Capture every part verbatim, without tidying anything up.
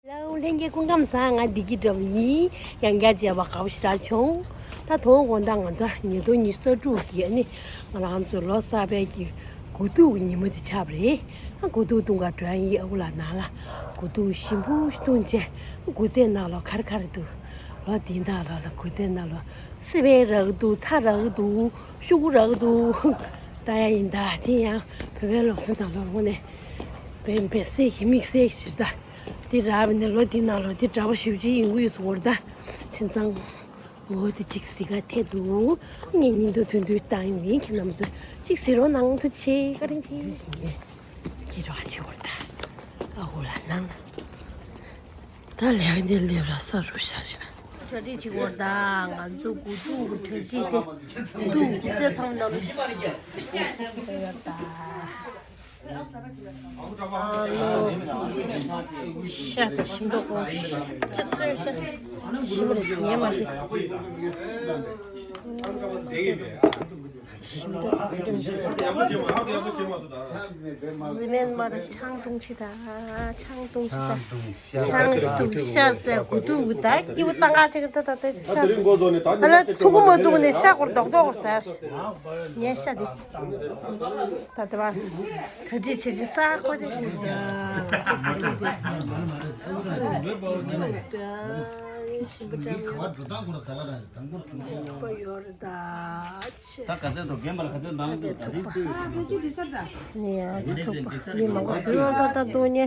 ལའོ། ལྷན་རྒྱས་སྐུ་ཁམས་བཟང་། ང་བདེ་སྐྱིད་བཀྲ་བྷ་ཡིན། ཡང་བསྐྱར་མཇལ་བ་དགའ་པོ་ཞེ་དྲག་བྱུང་། ད་དུང་དགོང་དག་ང་ཚོ་ཉིས་སྟོང་ཉི་ཤུ་རྩ་དྲུག་གི་ཨ་ནི་ང་རང་ཚོ་ལོ་གསར་པའི་གི་དགུ་ཐུག་གི་ཉིན་མོ་དེ་ཆགས་པ་རེད། ཨ་དགུ་ཐུག་བཏུང་ག་འགྲོ་ཡ་ཡིན། ཨ་ཁུ་ལགས་ནང་ལ་དགུ་ཐུག་ཞིམ་པོ་ཞིག་བཏུང་བྱས། ཨ་དགུ་ཚལ་ནང་ལོགས་ག་རེ་ག་རེ་འདུག་ལོ་འདི་ནང་ལོགས་ལ་དགུ་ཚལ་ནང་ལོགས་སི་པན་རག་གི་འདུག་ཚྭ་རག་གི་འདུག་ཤོག་གུ་རག་གི་འདུག་ལྟ་ཡ་ཡིན། ད་དེ་ཡང་བོད་པའི་ལུགས་སྲོལ་དང་ལོ་རང་ནས་བན་བན་སེ་གི་དམིགས་བསལ་ཞིག་ད། དེ་རག་པ་ནས་ལོ་འདི་ནང་ལོགས་དེ་འདྲ་པོ་ཞེ་པོ་ཅིག་ཡོང་གི་ཡོད་ས་རེད་ད། བྱས་ཙང་འོ་དེ་གཅིག་གཟིགས་ག་ཐད་འདུག་ངས་ཉིན་དུ་ཐུང་ཐུང་བཏང་ཡིན། ཁྱེད་རྣམ་ཚོ་གཅིག་གཟིགས་རོགས་གནང་། ཐུགས་རྗེ་ཆེ། བཀའ་དྲིན་ཆེ། ཁྱེད་རང་གཅིག་བར་ད། ཨ་ཁུ་ལགས་ནང་ལ། ད་ལས་ཀ་འདི་ལས་ལ་ས་རུ་བཞག་བཞག་གྲ་སྒྲིག་བྱེད་དགོས་ད། ང་ཚོ་དགུ་ཐུག་གི་གྲ་སྒྲིག་དེ་དུ་རྩེ་ཚང་ནང་ལ་ཡོད་ད། ཨ་ལོ། ཤ་དང་ཞིམ་པོ་གོ་ཅི་ཐོན་ཤ་ཞིམ་རེད་ཉན་མ་དེ། ཞིམ་པོ་གོ་དེ་སི་མེན་མ་རེད། ཆང་བཏུང་ཤི་ད། ཆང་བཏུང་ཤི་ད། ཆང་ཤི་ཏུ་ཤ་ཟེར་གོ་དུ་གུ་ད་སྐྱིད་པོ་བཏང་ག་ཅིག་ད་ད་ད་ཤ། ཨ་ལ་ཐུག་གུ་མ་བཏུང་ནས་ཤ་སྐོར་རྡོག་རྡོག་སྐོར་ཟེར། ངའི་ཤ་དེ། ད་ལྟ་བ། གྲ་སྒྲིག་བྱེད་ཀྱི་ས་ཁོ་དེ་ཞིག་ཞིམ་པོ་འདྲ་པོ་ཡོད་རེད་ད། ད་ག་ཚོད་འགྲོ་རྒན་པ་ལ་ག་ཚོད་འདང་འདུག་ད་རིང་ཚོས། ནས་ཡང་ཅི་ཐུག་པ་མི་མང་པོ་ཞུ་རོགས་ད། ད་འདུག་ཉེ་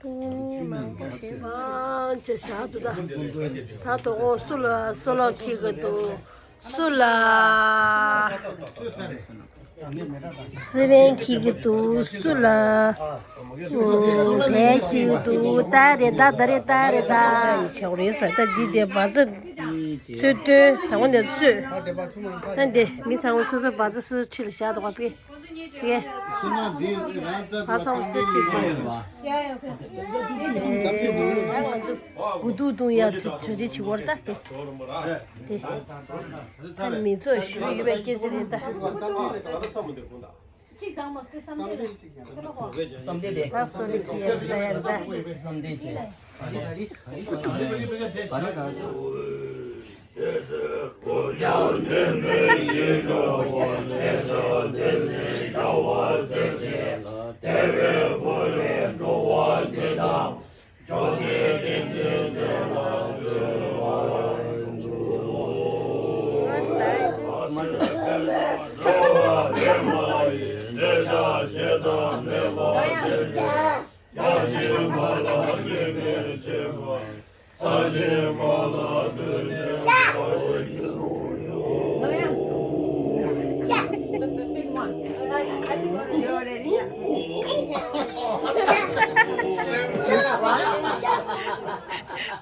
འདུག་ཉེ་མང་པོ་ཞེ་མང་ཅེ་བཞག་འདུག་ད་ད་དོ་དགོང་སུ་ལ་སོ་ལོ་ཁྱི་གི་འདུག་སུ་ལ་སི་པན་ཁྱི་གི་འདུག་སུ་ལ་བལ་ཁྱི་གི་འདུག་ད་རེད་ད། ད་རེད་ད། རེད་ད། ཆེ་བ་རེད་ཟེར། ད་འདི་དེ་བ་ཚ་ཚོད་ལྟོས་དང་པོ་ནས་ཚོད། ད་འདི་མི་ཚང་མ་སོ་སོ་བ་ཚ་སོ་སོ་ཁྲི་ལ་བཞག་འདུག་ག་པི་ཡེ། བ་ཚང་མ་སོ་སོ་ཁྲི་ལ་བཞག་འདུག་ག་དགུ་ཐུག་བཏུང་ཡ་དུ་གྲ་སྒྲིག་བྱེད་དགོས་རེད་ད་དེ། དེ། ད་མི་ཚོགས་ཞུ་ཡོད་པའི་སྐད་ཆ་རེད་ད། གཅིག་དང་མ་སྟེ་བསམ་གཏན་ལ་བསམ་གཏན་དེ་ད་སོ་ལི་ཅི་ཡ་ད་ཡ་རེད་ད། བསམ་གཏན་ཅི།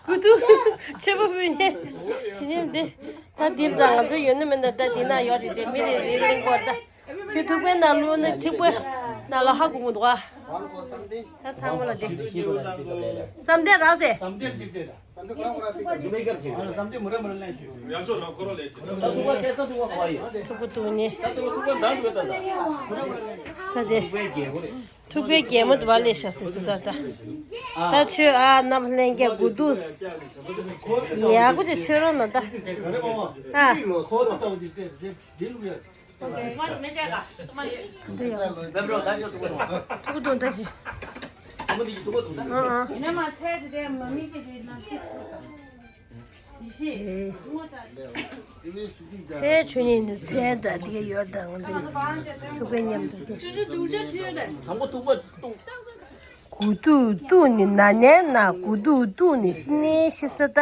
ཀུ་ཏུ་ཆེ་པོ་བུ་ཉེ་ཞི་ཉེམ་འདི། ད་འདིར་ད་ང་ཚོ་ཡོད་ན་མེད་ན་ད་འདི་ན་ཡོད་རེད་དེ། མི་རེ་རེ་གླེང་གོ་ད། ཁྱོད་ཐུག་པའི་ནང་ལོགས་ན་ཐིག་པ་ནང་ལ་ཧ་གོ་མི་འདུག་ཨ། ད་ཚང་མ་ལ་དེ། བསམ་གཏན་རང་ཟེར། ཐུག་པ་ཐུག་པ་འདང་དུ་བཏང་ད། ད་དེ། ཐུག་པའི་རྒྱལ་མོ་དུ་བ་ལས་ཤ་ཟེར་དུ་ད་ད། ད་ཆོས་ཨ་ནམ་ལྷན་རྒྱས་དགུ་འདུག་ཡ་གུ་དེ་ཆོས་རོགས་ན་ད། ཨ། ཐུག་པ་འདུག་ད་ཞིག་ཐུག་པ་འདུག་ད་ཞིག་ཨ་ཨ། ཚལ་ཆོས་ཉིད་ནི་ཚལ་ད་དེ་ཡོད་ད། ང་ཚོ་ཐུག་པའི་མཉམ་དུ་དེ། དགུ་ཐུག་བཏུང་ནི་ན་ནས་ན། དགུ་ཐུག་བཏུང་ནི་ཤི་ནས་ཤི་ས་ད།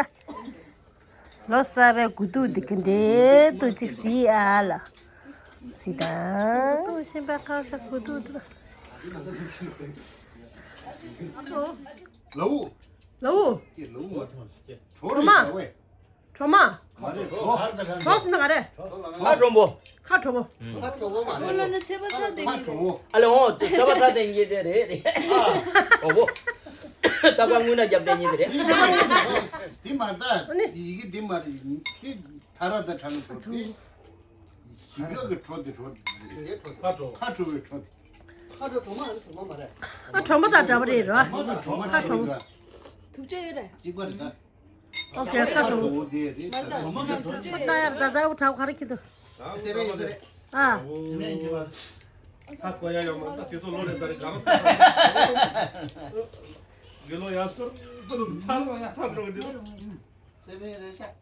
ལོ་གསར་པའི་དགུ་ཐུག་འདི་ག་འདྲའི་འདུག་ཅིག་གཟིགས་ཨ་ལ། གཟིགས་དང་། དགུ་ཐུག་ཤིང་པ་ཁ་ས་དགུ་ཐུག་ཐུག་ལ་འུ། ལ་འུ། གྲོ་མ། གྲོ་མ། གྲོ་ཟེར་ན་ག་རེ། ཁ་གྲོ་མོ། ཁ་གྲོ་མོ། ཁ་གྲོ་མོ་མ་རེད། ཁོ་ལ་ནི་ཚེ་པ་ཚ་དེ་ཁ་གྲོ་མོ། ཨ་ལེ་འོ་ཚེ་པ་ཚ་དེ་ཉིད་དེ་རེད་རེད། ཨ། གྲོ་མོ། རྟག་པར་དངུལ་ན་རྒྱབ་དེ་ཉིད་དེ་རེད། འདི་མ་ད་ཡི་གེ་འདི་མ་རེད། འདི་ཐ་ར་ད་དྲ་ནི་གྲོ་འདི། ཞིང་ཁ་གི་གྲོ་འདི་གྲོ་འདི་རེད། ཁ་གྲོ། ཁ་གྲོ་བའི་གྲོ་འདི། ཁ་གྲོ་གྲོ་མ་ཨ་ནི་གྲོ་མ་མ་རེད། ཨ་གྲོ་མ་དང་འདྲ་པོ་རེད་རོ། གྲོ་མ་དང་གྲོ་མ་ཁ་གྲོ་མ། ཐུགས་རྗེ་ཡོད་རེད། གཅིག་པ་རེད་ད། ཨོ་ཁེ་ཁ་ཐུག་ཨོ་དེ་རེད་ད། ཁོ་ན་ཡར་ད་ད་འུ་ཁྲའོ་ག་རེ་ཁྱེད་དུ། སེ་མེ་ཡིན་ས་རེད། ཨ། སེ་མེ་ཡིན་གྱི་མ་རེད། ཧ་གོ་ཡ་ཡོང་མ་ད་དེ་ཚོ་ལོ་རེ་ད་རེ་ག་རེ། དགེ་ལོ་ཡ་ཚོར་ཚོར་ཐར་ཐར་འགྲོ་གི་འདུག་སེ་མེ་རེད་ཤག་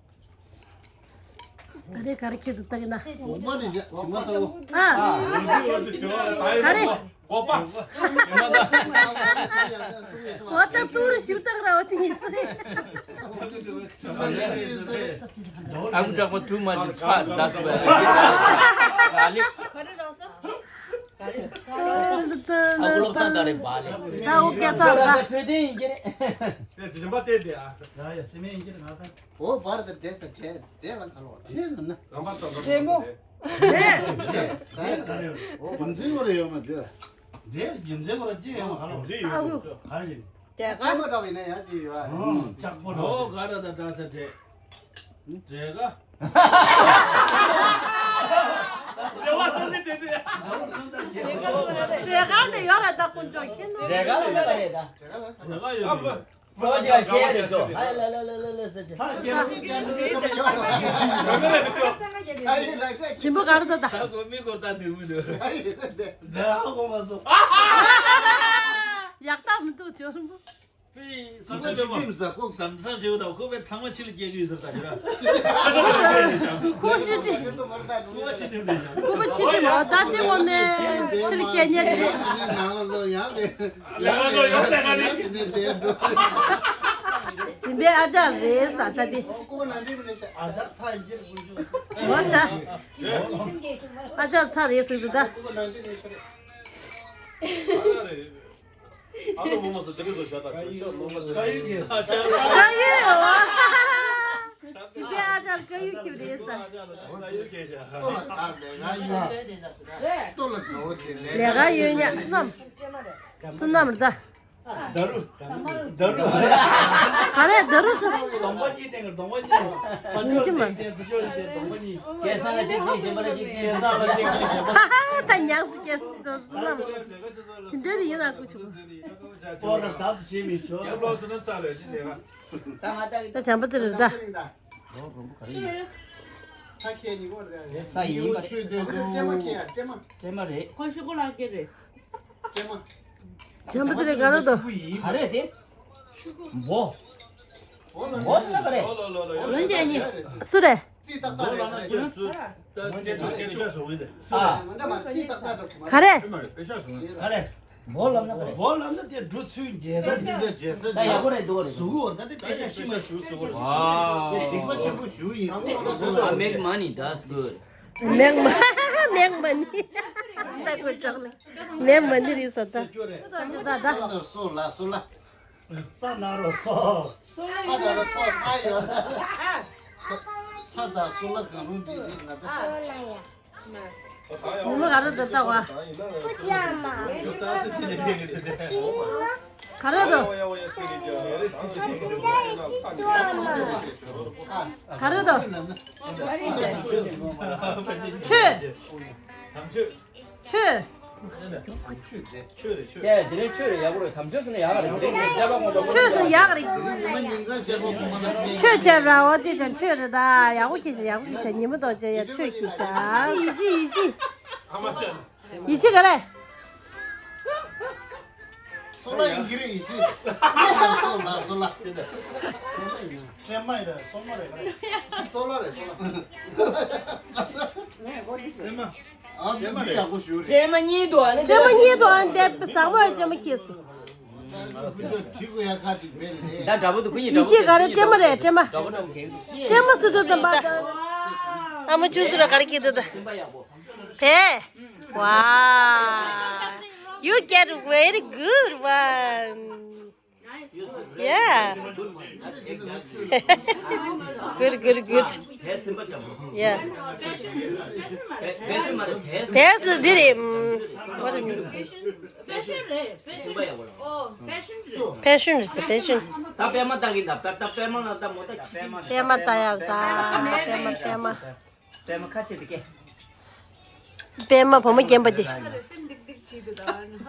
ད་རེས་ག་རེ་ཁྱེད་དུ་ལྟ་གི་ན། འོ་མ་ནི་བཞག་གྲིབ་མ་ལྟ་བུ། ཨ། ག་རེ། གོ་པ། འོ་ད་ཏུ་རུ་ཞིབ་བཏང་ར་བ་དེ་ཡིན་ཚེ། ཨ་ཁུ་གྲགས་པ་too much is hot, that's why. ག་ལེ། ག་རེ་རོགས་སོ། ཨ་ཁུ་བློ་བཟང་ག་རེ་བ་ལེ། ད་འོ་སྐད་ཚ་ད། འཕྲོད་བསྟེན་ཡིན་གྱི་རེད། དེ་དེ་བྱུང་པ་བལྟས་ཏེ་ཨ། ཡ་ཡ་སེ་མེ་ཡིན་གྱི་རེད་ང་ད། འོ་བར་དེར་བསྡད་ས་བྱས་བསྡད་ལ་ཁ་ལོ་བསྡད་ལ་ན། རང་པ་ཙམ་རེད་མོ། བསྡད་བསྡད་ད་ཡིན་ད་རེད། འོ་བར་འཛིན་བར་ཡོད་མ་བསྡད། བསྡད་རྒྱུ་མཚན་ཁོ་ར་ཅི་ཡོད་མ་ཁ་ལོ་བསྡད་ཡོད་ག་རེ་ཡིན། དེ་ག་མ་འདྲ་བ་ཡིན་ན་ཡང་ཅི་ཡོད་ཨ། ལྕགས་པོ་ལོ་ག་ར་ད་འདྲ་ས་བསྡད། བསྡད་ག་རེ་བ་ཙམ་ནི་དེ་འདྲ། དེ་ག་ནས་ཡོད་ར་ད་དཀོན་མཆོག་ཤེས་ན། དེ་ག་ལ་ཡོད་རེད་ད། དེ་ག་ལ་ཡོད་རེད། སོ་ཇ་ཤེས་རེད་ཅོ། ཧ་ལ་ལ་ལ་ལ་ལ་ཟེར་ཅི། ཇིམ་པོ་ག་རེ་ད་ད། ད་གོ་མི་གོ་ད་འདིར་མི་འདུག་ད་ཧ་གོ་མ་སོང་། ཡག་ཐག་མི་འདུག་ཇོ་རིན་པོ། པི་སམ་ས་ཇོ་མ་སམ་ས་ཇོ་ད་ཁོ་པའི་ཚང་མ་ཕྱི་ལ་སྐྱེལ་གི་ཡོད་ཟེར་ད་ཇོ་ར། ཁོ་ཕྱི་ཕྱི། ཁོ་ཕྱི་ཕྱི་མ་ད་དེ་འོ་ནས་ཕྱི་ལ་སྐྱེལ་ཉན་དེ། ལས་ཀ་ལོ་ཡག་རེད། ལས་ཀ་ལོ་ཡག་ལས་ཀ་ནི། དེ་འདྲ་འདུག་ཇིམ་པའི་ཨ་ཅག་རེད་ས་ད་དེ། ཨ་ཅག་ཚ་ཡི་གེར་དགོས་རྒྱུ། འོ་ད། ཨ་ཅག་ཚ་རེད་ཟེར་དུས་ད། ཨ་ལོ་མོ་མ་སོ་དེ་རིང་བཟོ་བྱ་དང་ཁྱོད་ལོ་མ་དཀར་ཡོལ་གྱི་ཨ་ཅག་དཀར་ཡོལ་བ། ཇིམ་པའི་ཨ་ཅག་དཀར་ཡོལ་གྱི་རེད་ས། ལས་ཀ་ཡོད་ཉ་ལས་ཀ་ཡོད་ཉ། ལས་ཀ་ཡོད་ཉ་སུ་ནམ། སུ་ནམ་རེད་ད། ད་རུ། ད་རུ། ག་རེ་ད་རུ་ད། གདོང་པ་གཉིས་སྟེང་གདོང་པ་གཉིས། ཨ་ཅོ་སྟེང་སྟེང་ཚུ་ཅོ་སྟེང་གདོང་པ་གཉིས། སྐལ་བཟང་ལ་གཅིག་སྟེང་གཞན་པ་ལ་གཅིག་སྟེང་། སྐལ་བཟང་ལ་གཅིག་སྟེང་གཞན་པ་ལ། ད་ཉག་སི་སྐལ་སི་ད་སུ་ལ། དེ་འདྲའི་ཡིན་ན་ཀུ་ཆུ། སྤོ་ལ་ཟབ་ཏུ་བྱེད་མི་ཤོག་ཡབ་ལོ་སི་ན་ཚ་ལོས་ཅི་ལས་ཀ། ད་ང་ད་ད་བྱམས་པ་དེ་རེད་ད། ཚ་ཁྱེད་ཉིན་གོ་རེད། ཚ་ཡིན་པ་རེད། ཆོས་དོན་དུ་ཀྲེ་མ་ཁྱེད་ཀྲེ་མ། ཀྲེ་མ་རེད། ཁོ་ཤི་ཁོ་ལག་ཁྱེད་རེད། ཀྲེ་མ། བྱམས་པ་དེ་རེད་ག་རེ་དོ། ག་རེ་དེ། བོ། བོ་ཟེར་ན་ག་རེ། ལོན་ཅན་ནི། སུ་རེད། ཨ། ག་རེ། བོ་ལབ་ན་ག་རེ། བོ་ལབ་ན་དེ་འགྲོ་ཚུལ་རྒྱལ་ས་ད་ཡག་པོ་རེད་འདུག་རེད། ཟུག་འོ་ད་དེ་དཔེ་ཆ་ཤི་མ་ཞུ་ཟུག་འོ། དེ་སྡིག་པ་ཆེན་པོ་ཞུ་ཡིན། I make money, that's good. Make money, make money. ད་ཁོ་ཅོག་ནི་make money རེད་ས་ད། ད་ད་ད། སོ་ལ་སོ་ལ། ས་ན་རོ་སོ། ས་ན་རོ་སོ་ཚ་ཡོད། ཚ་དང་སོ་ལ་གང་རུང་འདི་རིགས་ང་ད། ཉི་མ་ག་རེ་འདི་ལྟ་བ། ག་རེ་འདི། ག་རེ་འདི། ཆོས། ཆོས། ཆོས་རེད། ཆོས་རེད། ཆོས་རེད། ཡག་པོ་རེད། དམ་ཆོས་ཟེར་ན་ཡག་རེད། དེ་རིང་ཆོས་པ་ངོ་མ་ཆོས་ཟེར་ཡག་རེད། ཆོས་བྱས་ར་བ་དེ་ཅང་ཆོས་རེད་ད། ཡག་པོ་ཁྱེད་ཤ་ཡག་པོ་ཁྱེད་ཤ་ཉི་མ་ཏོག་ཅན་ཡ་ཆོས་ཁྱེད་ཤ་ཡི་ཤི་ཡི་ཤི། ཡི་ཤི་ག་རེ། སོ་ལ་ཡིན་གྱི་རེད་ཡིན་གྱི། སོ་ལ་སོ་ལ། ཀྲེ་མ་ཡིན་རེད། སོ་མ་རེད་ག་རེ། སོ་ལ་རེད་སོ་ལ། ཨ་འདི་འདི་ཡག་པོ་ཞུ་རེད། ཀྲེ་མ་གཉིས་འདུག་ཨ་ནི། ཀྲེ་མ་གཉིས་འདུག་ཨ་ནི་བཟང་མོ་ཡ་ཀྲེ་མ་ཁྱེད་སུ། ད་འདྲ་པོ་འདུག་ཁོ་གཉིས་འདྲ་པོ་འདུག་ཡེ་ཤེས་ག་རེ་ཀྲེ་མ་རེད་ཀྲེ་མ། འདྲ་པོ་འདྲ་པོ་ཀྲེ་མ་སུ་འདུག་དམ་པ། ཨ་མ་ཆུ་ཟུར་ག་རེ་ཁྱེད་འདུག་ད། Hey! Wow! You get very good one! Yeah! Good, good, good. Yeah. That's the dream. What do you mean? Passion is passion. ད་པད་མ་ལྟ་གི་ད་པད་ད་པད་མ་ལ་ད་མོ་ད་ཆི་པད་མ་ལྟ་ཡག་ད་པད་མ་པད་མ། པད་མ་ཁ་ཆེ་དེ་ཀེ། པད་མ་བུ་མོ་རྒན་པ་དེ། ཅིག་ཏུ་ད་ང་།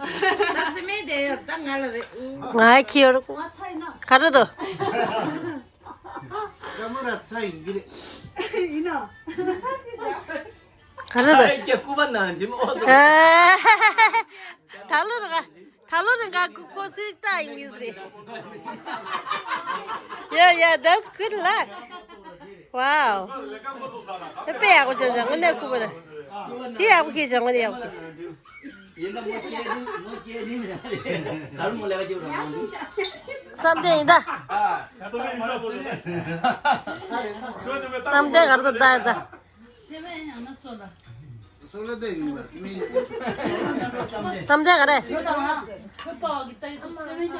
ད་སི་མེད་དེ་ཡོད་ད་ང་ལ་རེད། ང་ཁྱི་ཡོད་རོགས། ང་ཚ་ཡིན་ན། ག་རེ་འདུག་ཀ་མ་ར་ཚ་ཡིན་གྱི་རེད། ཡིན་ན། ག་རེ་འདུག་ཨེ་ཀྱེ་སྐུ་པ་ནང་འགྲིམ་ཨོ་ཏོ། ད་ལོ་ར་ད་ལོ་ར་ང་ཀུ་ཀོ་སུའི་ཏ་ཡིན་མིན་རེད། Yeah, yeah, that's good luck. Wow. དཔེ་ཡག་པོ་བྱུང་ཞག་དངོས་གནས་སྐུ་པ་ར། དེ་ཡག་པོ་ཁྱེར་ཞག་དངོས་གནས་ཡག་པོ་ཁྱེར་ཞག་ཡིན་ད་མོ་སྐྱེས་ནི་མོ་སྐྱེས་ནི་མི་རེད། གར་མོ་ལས་ཀ་བྱེད་རོགས་གནང་། བསམ་གཏན་ཡིན་ད། བསམ་གཏན་གར་དུ་ད་ཡིན་ད། སེམས་ཡང་ན་སོ་ལ། སོ་ལ་དེ་ཡིན་པ་སེམས་ཡིན། བསམ་གཏན་ག་རེ། ཁྱོད་དང་ཁྱོད་པ་བ་གི་ད་ཡིན་དུ་སེམས་ཡང་ཡིན།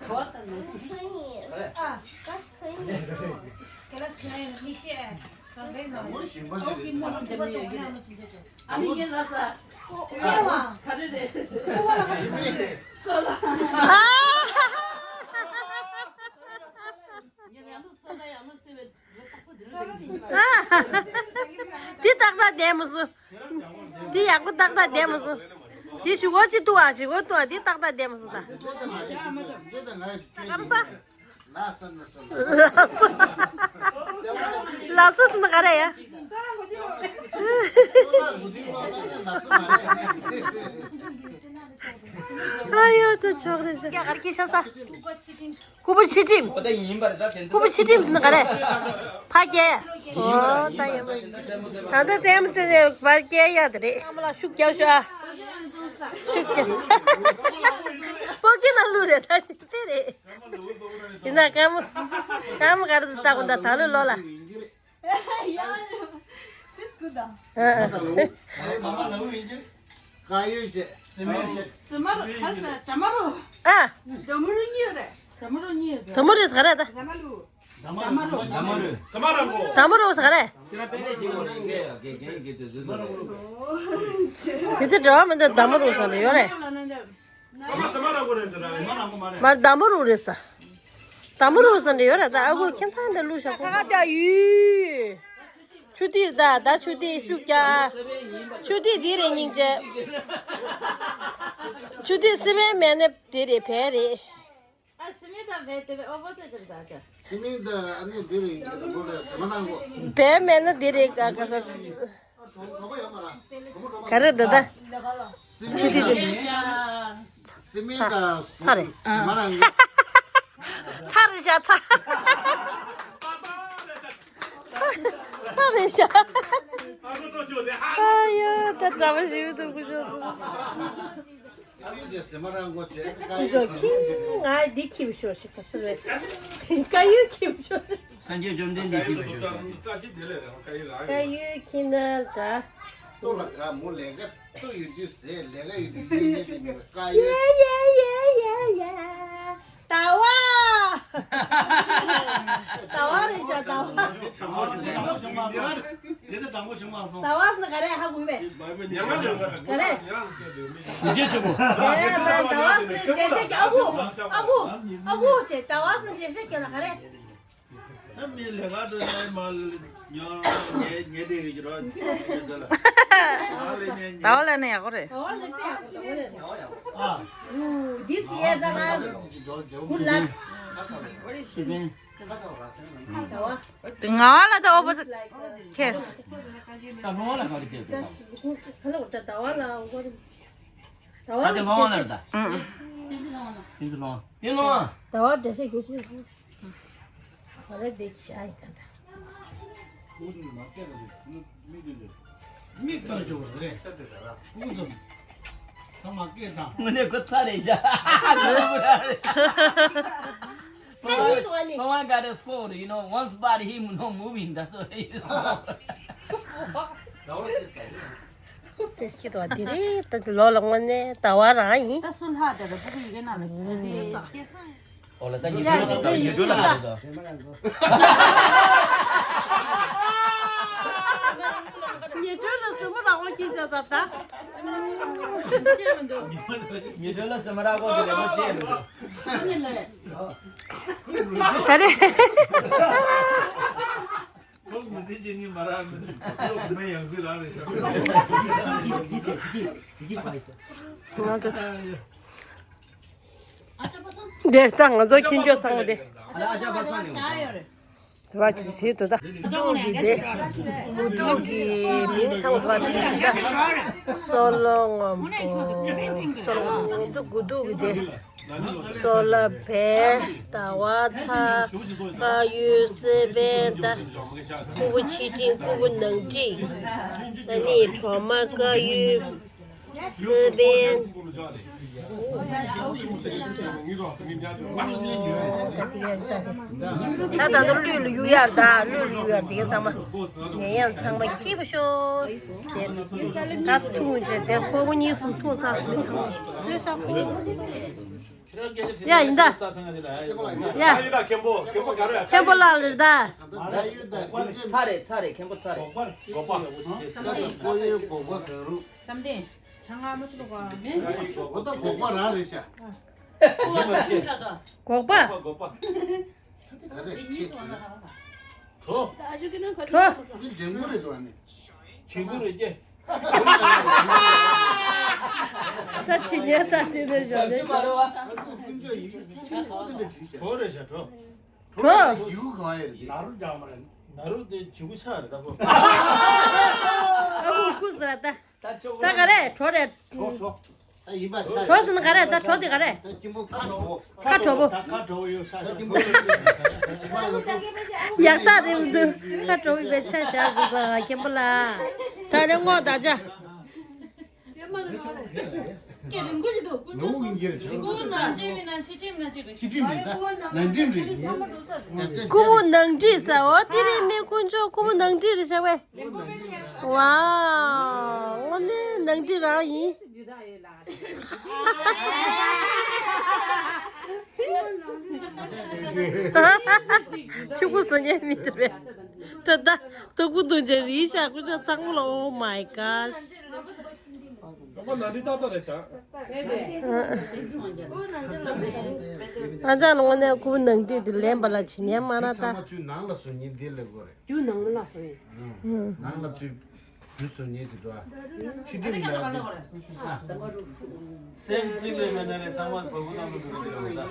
ཁྱོད་དང་ནི། ཨ། ཁ་ཁ་ཡིན། ཁ་ལ་ཁ་ཡིན་ནི་ཤེས། ཨ་ནི་ངས་ལ་ས། ཨོ་ཨེ་བ། ག་རེ་རེད། སོ་ལ། ཡང་ཡང་དུ་སོ་ལ་ཡང་ན་སེ་བའི་རེ་ཏག་པོ་དེ་རེད། དེ་ཏག་ཏག་བསྡད་མ་སོང་། དེ་ཡག་པོ་ཏག་ཏག་བསྡད་མ་སོང་། དེ་ཞུ་གོ་ཅི་ཏུ་བ་ཞུ་གོ་ཏུ་བ་དེ་ཏག་ཏག་བསྡད་མ་སོང་ད། ག་རེ་ས། ལ་སོ་ན་ག་རེ་ཡ། ཨ་ཡོ་ད་ཆོག་རེད་ཤག་གར་གྱི་ཤ་ས། ཀུ་པ་ཆི་ཁྲིམ། ཀུ་པ་ཆི་ཁྲིམ་ཟེར་ན་ག་རེ། ཕ་སྐྱེ། ཨོ་ད་ཡོ། ད་ལྟ་ཙེ་མ་ཙེ་ཙེ་བར་སྐྱེ་ཡ་དེ་རེད། ཨ་མ་ལ་ཤུགས་རྒྱབ་ཤོག་ཨ། ཤུགས་རྒྱབ། སྤོ་སྐྱེ་ན་ལུ་རེད་ད་དེ་རེད། ཡིན་ན་ཀ་མོ། ཀ་མོ་ག་རེ་ད་ལྟ་གོ་ད་ད་ལོ་ལོ་ལ། ཡ། This good though. ཨ་ཨ། ཀ་ཡོད་ཅེ། སི་མ་རོ། ཁ་ས་ཇ་མ་རོ། ཨ། ཇ་མ་རོ་གཉིས་རེད། ཇ་མ་རོ་གཉིས་རེད། ཇ་མ་རོ་ཟ་རེད་ད། ཇ་མ་རོ། ཇ་མ་རོ། ཇ་མ་རོ། ཇ་མ་རོ་ཟ་རེད། དེ་ཚོ་འབྲེལ་བ་མི་འདུག་ཇ་མ་རོ་ཟ་རེད་ཡོད་རེད། མར་དྭངས་པོ་རུ་རེད་ས། དྭངས་པོ་རུ་ས་འདྲ་ཡོད་རེད་ད། ཨ་ཁུ་ཁྱིམ་ཚང་འདྲ་བླུགས་ཤག་ཁ་ཁ་ཡུ། ཆུ་ཏིར་ད་ད་ཆུ་ཏིར་ཤུགས་རྒྱག་ཆུ་ཏིར་འདི་རེད་སྙིང་རྗེ། ཆུ་ཏིར་སི་མེན་མེད་ན་འདི་རེད་བལ་རེད། ཨ་སི་མེན་ད་བལ་དེ་བལ་ཨོ་བོ་ཙེ་ཙེ་ད་ད། སི་མེན་ད་ཨ་ནི་འདི་རེད་ཡིན་གྱི་རེད་མོ་རེད་ཟེར་མ་གནང་གོ། བལ་མེད་ན་འདི་རེད་ག་ག་ས། ག་རེ་འདི་ད། སི་མེན་ད་ཚ་རེད། ཚ་རེད་ཤག་ཚ། ཚ་རེད་ཤག་ཨ་ཡ་ད་གྲྭ་པ་ཞིག་ཏུ་ཀུ་ཅོ་སོང་། ཀུ་ཅོ་ཁྱིམ་ང་འདི་ཁྱིམ་ཤོག་ཤིག་ག་ས་རེད། ཀ་ཡུ་ཁྱིམ་ཤོག་ཤིག་སངས་རྒྱས་བཅོམ་ལྡན་འདས་ཀྱི་བུ་ཆུང་། ཀ་ཡུ་ཁྱི་ནར་འདྲ། ལྟོ་ལ་ག་མོ་ལས་ཀ་ལྟོ་ཡོད་དུས་ཟས་ལས་ཀ་ཡོད་དུས་ཡོད་ཡོད་དེ་མིན་པ་ཀ་ཡུ། ཡ་ཡ་ཡ་ཡ་ཡ། ཟླ་བ། ཟླ་བ་རེད་ཤག་ཟླ་བ། དེ་ཚོ་དྲང་པོ་བྱུང་མ་སོང་། ཟླ་བ་ཟེར་ན་ག་རེ་ཧ་གོ་བས། ག་རེ། ཡིད་ཆེས་ཆེན་པོ། ཡ་ཡ་ཟླ་བ་ཟེར་ན་འགྲེལ་བཤད་རྒྱག་ཨ་ཁུ། ཨ་ཁུ། ཨ་ཁུ་བྱས་ཟླ་བ་ཟེར་ན་འགྲེལ་བཤད་རྒྱག་ན་ག་རེ། ད་མི་ལས་ཀ་འགྲོ་ནས་མ་ཉོ་ཉེ་ཉེ་དེ་གི་རོ་ཉེ་ཟེར་ལ། ཟླ་བ་ལས་ནས་ཡག་པོ་རེད། ཟླ་བ་ལས་ནས་ཡག་པོ་རེད། ཨ། འུ། this year ཟླ་བ། Good luck. ཟླ་བ། དེ་ང་ལ་ད་ཨོ་པ་ཁེས། ད་ལོ་ལ་ག་རེ་ཁེས། ད་ལོ་ད་ཟླ་བ་ལ་ཨོ་པ། ད་དེ་ལོང་ལ་རེད་ད། ཨང་། དེ་ཚོ་ལོང་། དེ་ལོང་། ད་བ་འདྲ་ཤེས་རྒྱུ་ཞིག་ཨ་རེ་བདེ་ཆ་ཡི་ད་ད། མིག་བཏང་ཆོག་རེད། ཚང་མ་སྐད་བཏང་། དངོས་གནས་ཁོ་ཚ་རེད་ཤག་ཁ་ཉིད་དུ་བ་ནི། No one got a soul, you know, once body him no moving, that's what he is. སེ་ཁྱི་དོ་དེ་རེད་ད། ལོ་ལ་དངོས་གནས་ཟླ་བ་རང་ཡིན། ད་སུ་ལྷག་དེ་རེད་པུ་གུ་ཡི་གེ་ན་ལ་དེ་སྐད་ས། ཨོ་ལ་ད་ཉི་ཡ་ཤུ་ལ་ད་ཉི་ཤུ་ལ་རེད་དོ། ཉི་ཤུ་ལ་སུ་མོ་རང་དབང་གིས་བྱ་ས་ད། ཉི་ཤུ་ལ་སུ་མོ་རང་དབང་གིས་ལས་མོ་བྱེད་མི་འདུག་ད་རེད། མི་ཚེ་གཅིག་གཉིས་མ་རག་མི་འདུག་གློག་མེ་ཡང་སྲིད་རང་རེད་ཤག་འདི་ད་ང་ཚོ་ཁྱིམ་སྤྱོད་ཚང་མ་དེ། དེ་བ་ཅིག་བྱེད་དུ་ད། དུག་གི་དེ། དུག་གི་མིང་ཚང་མ་བྲིས་ཤིང་ད། སོལ་རླུང་སྔོན་པོ། སོལ་རླུང་སྔོན་པོ་དུག་གི་དེ། སོལ་བལ། ཟླ་བ་ཚ། དཀར་ཡོལ། སེ་པན་ད། ཀུ་བུ་ཕྱི་སྤྲིན། ཀུ་བུ་ནང་སྤྲིན། ད་ནི་གྲོ་མ། དཀར་ཡོལ། སེ་པན། ད་ད་ལྟ་གླུད་ལ་གཡུག་ཡར་ད། གླུད་ལ་གཡུག་ཡར། དེ་ག་ཚང་མ་ནད་ཡམས་ཚང་མ་འཁྱིལ་པ་ཤོག་དེ་ད་འཐུང་བྱས་དེ་ཁོ་བོ་གཉིས་གསུམ་འཐུང་ཚར་སོང་། ཡ་ཡིན་ད། ཡ་ཡིན་ད། མཁན་པོ། མཁན་པོ་ག་རེ། མཁན་པོ་ལགས་རེད་ད། ཚ་རེད། ཚ་རེད། མཁན་པོ་ཚ་རེད། སྒོག་པ། སྒོག་པ། ཁོ་ཡོད་སྒོག་པ་གང་རུང་། བསམ་གཏན། ཆང་ང་མ་ཚུགས་པ། འོ་ད་སྒོག་པ་རང་རེད་ཤག་སྒོག་པ། སྒོག་པ། ད་དེ་ག་རེ་ཆེ་ཟེར། གྲོ། གྲོ། འདི་འདྲེ་མགོ་རེད་འདུག་ཨ་ནི། བྱི་གུ་རེད་ཀྱེ། ས་ཆི་ཉལ་ས་དེ་ནས་བཞག་ནས། ཀུན་སྤྱོད་ཡིན་ཆེན་པོ་དེ་འདྲ་བྲིས་ཤག་གྲོ་རེད་ཤག་གྲོ། གྲོ་ལ་རྒྱུ་གང་ཡོད་རེད། ནཱ་རོ་རྒྱག་མ་རེད། ནཱ་རོ་དེ་བྱི་གུ་ཆགས་རེད་ད་ཁོ། ཨ་ཁུ་ཁུ་ཟེར་ད། ད་ག་རེ་གྲོ་རེད། གྲོ་གྲོ། ད་ཡིན་པ་ཆགས། གྲོ་ཟེར་ན་ག་རེ། ད་གྲོ་དེ་ག་རེ། ད་སྐྱིན་པོ་ཁ་གྲོ་བོ། ཁ་གྲོ་བོ། ད་ཁ་གྲོ་བོ་ཡོད་ཤག་ད་སྐྱིན་པོ་ཁ་གྲོ་བོ་ཡོད་ཤག་ད་སྐྱིན་པོ་ཡག་རྟགས་རེད་འདུག་ཁ་གྲོ་བོ་ཡིན་པའི་ཆ་བཞག་འདུག་ག་མཁན་པོ་ལགས། ད་ནི་སྔོན་ད་ཆ། ལོ་ཡིན་གྱི་རེད་ཆགས། ཕྱི་ཁྲིམས་མིན་ད། ནང་ཁྲིམས་རེད། ཀུ་བུ་ནང་ཁྲིམས་ཟེར། འོ་དེ་རིང་མི་དཀོན་མཆོག་ཀུ་བུ་ནང་ཁྲིམས་རེད་ཤག་པས། ཝའོ། དངོས་གནས་ནང་ཁྲིམས་རང་ཡིན། ཕྱུ་གུ་བཟོ་མཁན་མི་འདུག་པས། ད་ད་ད་ཀུ་དུང་ཅན་རེད་ཤག་དཀོན་མཆོག་ཚང་མ་ལ། Oh my gosh. ཨ་ཅག་ལ་དངོས་གནས་ཁོ་ནང་འདྲིས་དེ་ལེན་པ་ལ་བྱེད་ཉན་མ་ར་ད། ཚང་མ་ཚུར་ནང་ལ་བཟོ་ཉན་འདི་ལས་དགོས་རེད། རྒྱུ་ནང་ལ་བཟོ་ཡིན། ནང་ལ་ཚུར་བུ་བཟོ་ཉན་ཅིག་འདུག་ཨ། ཕྱི་དྲིམ་ལ་དེ། སེམས་གཅིག་ལས་མེད་ན་རེད། ཚང་མ་བ་གུ་ནང་ལ་འགྲོ་རེད་ད།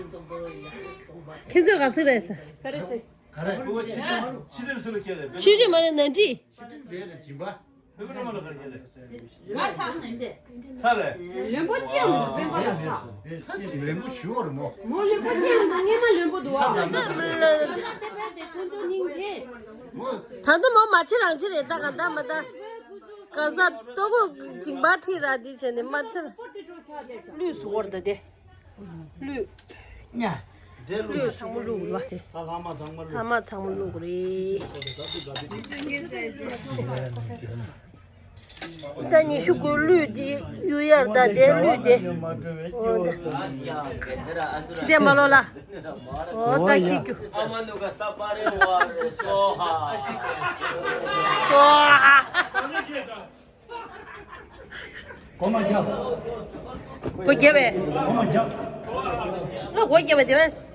ཁྱེད་ཚོས་ག་ཚོད་རེད་ཟེར། ག་རེ་ཟེར། ག་རེ། ཁོ་བོ་ཕྱི་དྲིམ་ཕྱི་དྲིམ་སུ་ལ་ཁྱེར་རེད། ཕྱི་དྲིམ་མ་རེད། ནང་འདྲིས། ཕྱི་དྲིམ་དེ་རེད། སྦྱིན་པ། ཕུ་བོ་ནུ་མ་ལ་ག་རེ་ཁྱེར་རེད། ང་ཚ་ནི་འདི། ཚ་རེད། ལེན་པོ་ཅི་ཡང་མི་འདུག་སྤེན་པ་ལ་ཚ། ཚ་ཅིག་ལེན་པོ་ཞུ་བར་མོ། མོ་ལེན་པོ་ཅི་ཡང་མི་འདུག་སྔས་མ་ལེན་པོ་འདུག་ཨ། ཚ་ལ་ད་ལྟ་དེ་དཔེ་དེ་ཀུན་ཏུ་སྙིང་རྗེ། མོ། ད་ལྟ་མོ་མ་ཕྱི་རང་ཕྱི་རེད། ད་ག་ད་མ་ད། གང་ཟག་ལྟོ་གོས་སྦྱིན་པ་ཁྲིད་ར་འདི་བྱས་ནས་མ་ཕྱི་ར། ལུས་སུ་བོར་ད་དེ། ལུས། ཉ། འདྲེ་ལུས། ལུས་ཚང་མ་ལུས་ལ་དེ། ད་ལྷག་མ་ཚང་མ་ལུས། ལྷག་མ་ཚང་མ་ལུས་རེད། ད་ཉི་ཤུ་དགུ་ལུས་དེ་གཡུ་ཡར་ད་དེ་ལུས་དེ། འོ་ད། ཅི་དེ་མ་ལོ་ལ། འོ་ད་ཁྱི་རྒྱུ། ཨ་མ་ནུ་ག་ས་པ་རེ་བ་རེ་སོ་ཧ། སོ་ཧ། སྒོ་མ་རྒྱབ། སྒོ་རྒྱབ་པས། སྒོ་མ་རྒྱབ། ང་སྒོ་རྒྱབ་པ་དེ་བས།